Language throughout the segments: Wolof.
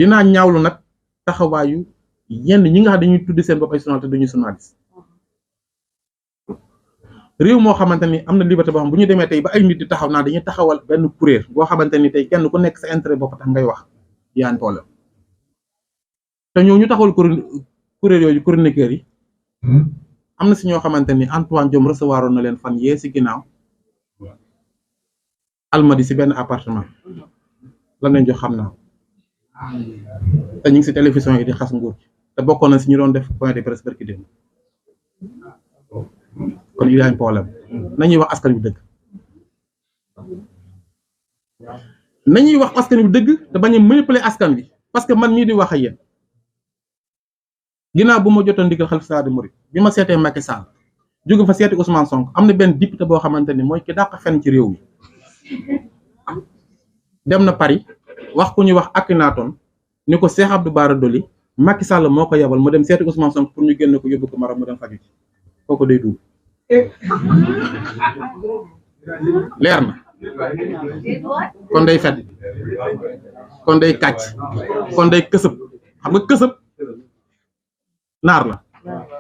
dinaa ñaawlu nag taxawaayu yenn ñi nga xam dañuy tuddi seen bopp ay journaliste te duñu journaliste réew moo xamante ni am na liberté boo xam bu ñu demee tey ba ay nit di taxaw naa dañuy taxawal benn kuréel boo xamante ni tey kenn ku nekk sa intérêt bopp tax ngay wax yaan problème te ñoo ñu taxawal kuréel yooyu chroniqueurs yi am na si ñoo xamante ni Antoine Diome recevoir na leen fan yee si ginnaaw Almadi si benn appartement lan leen jox xam naa te ñu ngi si télévision yi di xas nguur gi te bokkoon na si ñu doon def point de presse barki démb kon il y a un problème nañuy wax askan wi dëgg nañuy wax askan wi dëgg te bañ a manipuler askan wi parce que man mii di wax ak yéen ginnaaw bu ma jotoon ndigal Khalifa Sall di Mouride bi ma seetee Macky Sall jóge fa seeti Ousmane Sonko am na benn député boo xamante ni mooy ki dàq fen ci réew mi dem na Paris wax ku ñuy wax Akhenaton ni ko Cheikh Abdou Bara Dolly Macky Sall moo ko yebal mu dem seeti Ousmane Sonko pour ñu génne ko yóbbu ko Maroc mu dem faju ci kooku day dugg leer na kon day fet kon day kàcc kon day kësëb xam nga kësëb naar la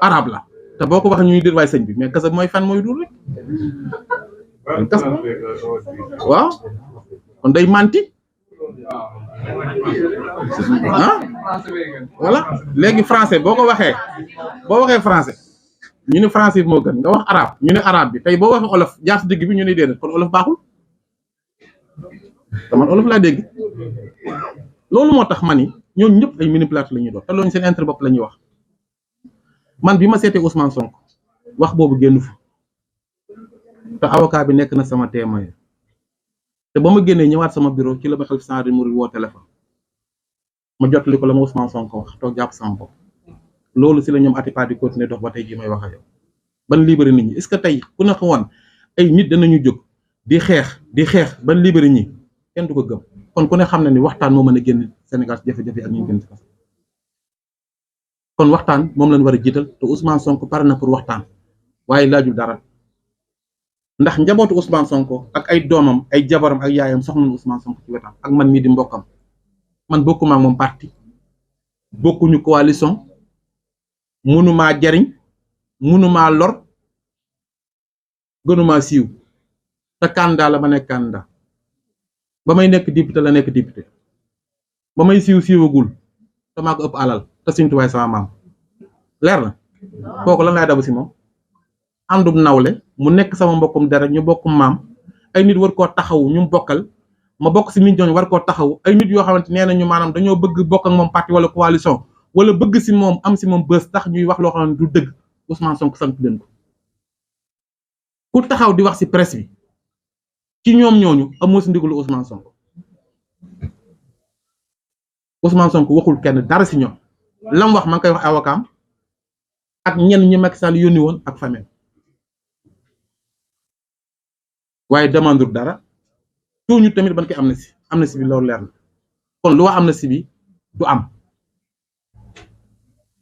arab la te boo ko waxee ñuy dir waay sëñ bi mais kësëb mooy fen mooy dur rek kas waaw kon day manti ah voilà léegi français boo ko waxee français ñu ne français bi moo gën nga wax arabe ñu ne arabe bi tey boo waxee olof jaar si digg bi ñu ne déedéet kon olof baaxul te man olof laa dégg loolu moo tax ma ni ñooñu ñëpp ay manipulateur la ñuy doon te loolu seen intérêt bopp la ñuy wax man bi ma seetee Ousmane Sonko wax boobu génn fa te avocat bi nekk na sama témoin te ba ma génnee ñëwaat sama bureau ci la ba Khalifa Sall di Mouride woo téléphone ma jotali ko la ma Ousmane Sonko wax toog jàpp sama bopp loolu si la ñoom Atepa di continuer dox ba tey jii may wax ak yow ban libéré nit ñi est-ce que tey ku ne woon ay nit danañu jóg di xeex ban libéré ñi kenn du ko gëm kon ku ne xam na ni waxtaan moo mën a génn Sénégal si jafe-jafe ak ñu génn si kaso kon waxtaan moom lañ war a jiital te Ousmane Sonko pare na pour waxtaan waaye laajul dara ndax njabootu Ousmane Sonko ak ay doomam ay jabaram ak yaayam soxna na Ousmane Sonko ci wetam ak man mii di mbokkam man bokkuma ak moom parti bokkuñu coalition mënumaa jariñ mënumaa lor gënumaa siiw te candidat la ba nekk candidat ba may nekk député la nekk député ba may siiwagul te maa ko ëpp alal te sintuwaay sama maam leer na kooku lan laay dabu si moom àndum nawle mu nekk sama mbokkum dara ñu bokkum maam ay nit war koo taxaw ñu bokkal ma bokk si nit ñooñu war koo taxaw ay nit yoo xamante nee nañu maanaam dañoo bëgg bokk ak moom parti wala coalition wala bëgg si moom am si moom bës tax ñuy wax loo xam ne du dëgg Ousmane Sonko sant leen ko ku taxaw di wax si presse bi ci ñoom ñooñu amoo si ndigalu Ousmane Sonko waxul kenn dara si ñoom lam wax ma ngi koy wax avocat ak ñenn ñi Macky Sall yónni woon ak famille waaye demande dara tuuñu tamit ban koy amnistie bi loolu leer na kon lu wax amnistie bi du am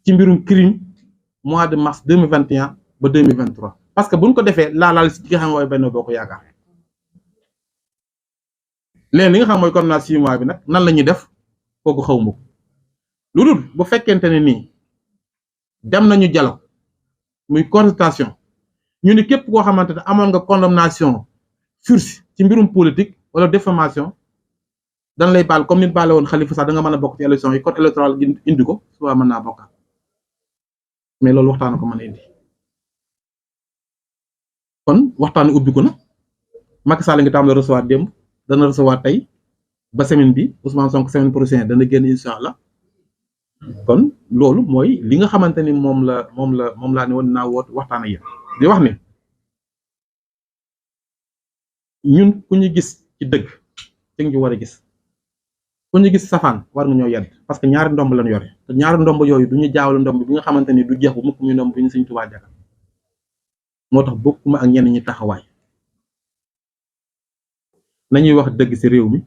ci mbirum crime mois de mars 2021 ba 2023 parce que buñ ko defee laalaal si nga xam mooy Benno Bokk Yaakaar léegi li nga xam mooy condamnation 6 mois bi nag nan la ñuy def kooku xaw ma ko lu dul bu fekkente ne nii dem nañu dialogue muy consultation ñu ni képp koo xamante ne amoon nga condamnation sursis ci mbirum politique wala diffamation dan lay baal comme nit baale woon Khalifa Sall da nga mën a bokk ci élection yi code électoral indi ko suba mën naa bokkaat mais loolu waxtaan ko mën a indi kon waxtaan ubbi ko na Macky Sall ngi tàmbali recevoir démb dana recevoir tey ba semaine bi Ousmane Sonko semaine prochaine dana génn incha allah kon loolu mooy li nga xamante ni moom laa ne woon naa woot waxtaan ak yéen di wax ni ñun ku ñu gis ci dëgg ci ñu war a gis ku ñu gis safaan war nga ñoo yedd parce que ñaari ndomb lañ yore te ñaari ndomb yooyu du ñu jaawale ndomb bi nga xamante ni du jeex bu mukk muy ndomb bi ñu Sëñ Tuubaa jagal moo tax bokkuma ak ñenn ñi taxawaay nañuy wax dëgg ci réew mi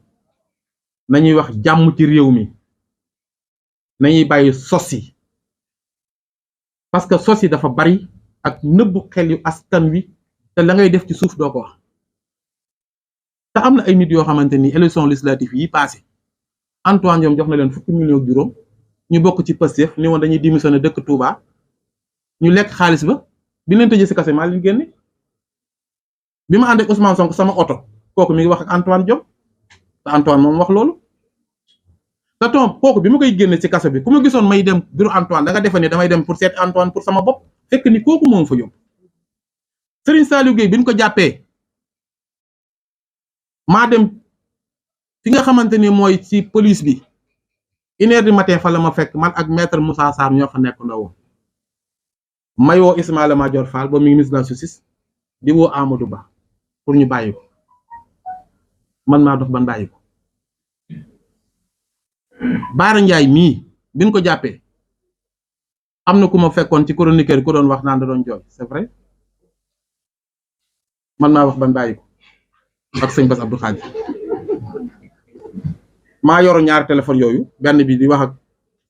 nañuy wax jàmm ci réew mi nañuy bàyyi sos yi parce que sos yi dafa bari ak nëbbu xel yu askan wi te la ngay def ci suuf doo ko wax te am na ay nit yoo xamante ni élection législative yi passé Antoine Diome jox na leen 10 millions ak juróom ñu bokk ci Pastef ni woon dañuy démissionné dëkk Touba ñu lekk xaalis ba bi leen tëjee si kase maa leen génne bi ma ànd ak Ousmane Sonko sama oto kooku mi ngi wax ak Antoine Diome te Antoine moom wax loolu te tom kooku bi ma koy génne ci kase bi ku ma gisoon may dem bureau Antoine da nga defe ne damay dem pour seet Antoine pour sama bopp fekk ni kooku moom fa yóbbu Serigne Saliou Gueye bi ñu ko jàppee maa dem fi nga xamante ni mooy ci police bi 1h du matin fa la ma fekk man ak maître Moussa Sarr ñoo fa nekk ndaw may woo Ismaïla Madior Fall ba mi ministre de la justice di woo Amadou Ba pour ñu bàyyi ko man maa dox ban bàyyi ko Baara Ndiaye mii bi ñu ko jàppee am na ku ma fekkoon ci chroniqueur ku doon wax naan da doon jooy c'est vrai man maa wax ban bàyyi ko ak sëñ Bass Abdou Khadre maa yoro ñaari téléphone yooyu benn bi di wax ak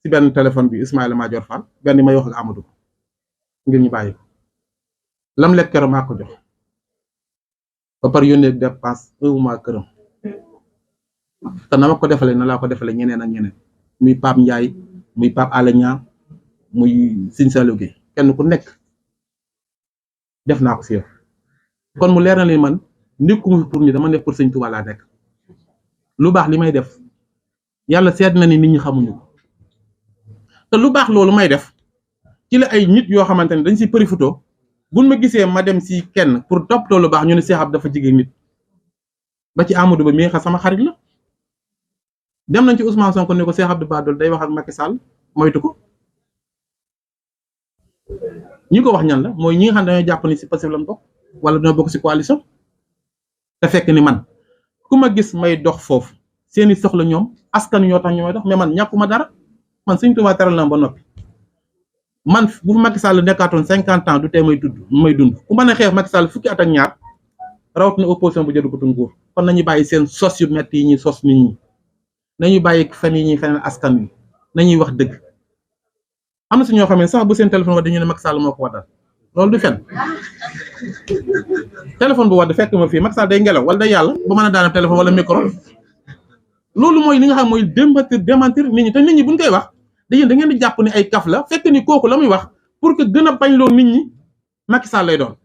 ci benn téléphone bi Ismaïla Madior Fall benn may wax ak Amadou ngir ñu bàyyi ko lam lekk keroog maa ko jox ba pare yónnee dépense 1 mois këram te na ma ko defalee na laa ko defalee ñeneen ak ñeneen muy Pape Ndiaye muy Pape Alé Niang muy Serigne Saliou Gueye kenn ku nekk def naa ko si yow kon mu leer na leen man nekkuma pour ñu dama nekk pour Sëñ Tuubaa laa nekk lu baax li may def yàlla seet na ni nit ñi xamuñu ko te lu baax loolu may def ci la ay nit yoo xamante ne dañ si përifutoo buñ ma gisee ma dem si kenn pour toppatoo lu baax ñu ne Cheikh Abdou dafa jigéen nit ba ci Amadou Ba mi nga sama xarit la dem nañ ci Ousmane Sonko ne ko Cheikh Abdou Bara Dolly day wax ak Macky Sall moytu ko ñi ko wax ñan la mooy ñi nga xam ne dañoo jàpp ni si Pastef lañ bokk wala dañoo bokk si coalition te fekk ni man ku ma gis may dox foofu seeni soxla ñoom askan ñoo tax ñu may dox mais man ñàkkuma dara man Sëñ Tuubaa teral na ba noppi man bu Macky Sall nekkaatoon 50 ans du tee may dund ku mën a xeex Macky Sall fukki at ak ñaar rawatina opposition bu jëdu ko nguur kon nañu bàyyi seen sos yu metti yi ñuy sos nit ñi nañu bàyyi fen yi ñuy feneen askan wi nañuy wax dëgg am na si ñoo xam ne sax bu seen téléphone wax dañu ne Macky Sall moo ko waddal loolu du fen téléphone bu wadd fekk ma fii Macky Sall day ngelaw wala day yàlla ba mën a daanam téléphone wala micro loolu mooy li nga xam mooy démentir nit ñi te nit ñi buñ koy wax da ngeen di jàpp ni ay kaf la fekk ni kooku la muy wax pour que gën a bañ loo nit ñi Macky Sall lay doon